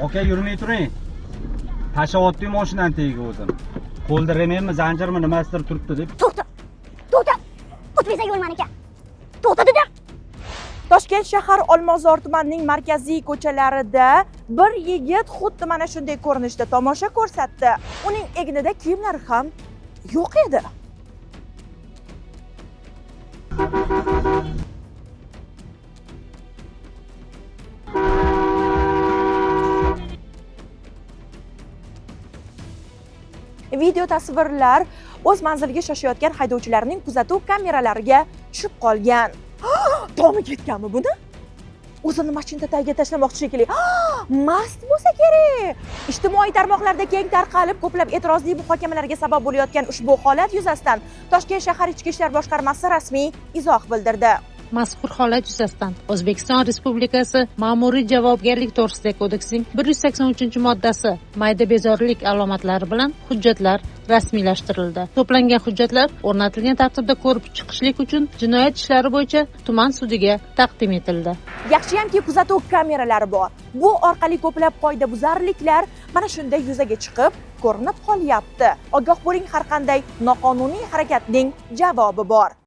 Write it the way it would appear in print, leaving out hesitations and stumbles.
Aka, yurmay turing. Tashlayapti mashinani tagiga o'zini. Qo'lda remenmi, zanjirmi, nimasidir turibdi deb. To'xta! To'xta! O'tmaysan, yo'l maniki. To'xta dedim. Toshkent shahar Olmazor tumanining markaziy ko'chalarida bir yigit xuddi mana shunday ko'rinishda tomosha ko'rsatdi. Uning egnida kiyimlari ham yo'q edi. Video tasvirlar o'z manziliga shoshayotgan haydovchilarning kuzatuv kameralariga tushib qolgan. Tomi ketganmi buni? O'zini mashina tagiga tashlamoqchi shekilli. Mast bo'lsa kerak. Ijtimoiy tarmoqlarda keng tarqalib, ko'plab e'tirozli muhokamalarga sabab bo'layotgan ushbu holat yuzasidan Toshkent shahar Ichki ishlar boshqarmasi rasmiy izoh bildirdi. Mazkur holat yuzasidan O'zbekiston Respublikasi Ma'muriy javobgarlik to'g'risidagi kodeksining 183-moddasi mayda bezorilik alomatlari bilan hujjatlar rasmiylashtirildi. To'plangan hujjatlar o'rnatilgan tartibda ko'rib chiqishlik uchun jinoyat ishlari bo'yicha tuman sudiga taqdim etildi. Yaxshiyamki kuzatuv kameralari bor. Bu orqali ko'plab qoidabuzarliklar mana shunday yuzaga chiqib, ko'rinib qolyapti. Ogoh bo'ling, har qanday noqonuniy harakatning javobi bor.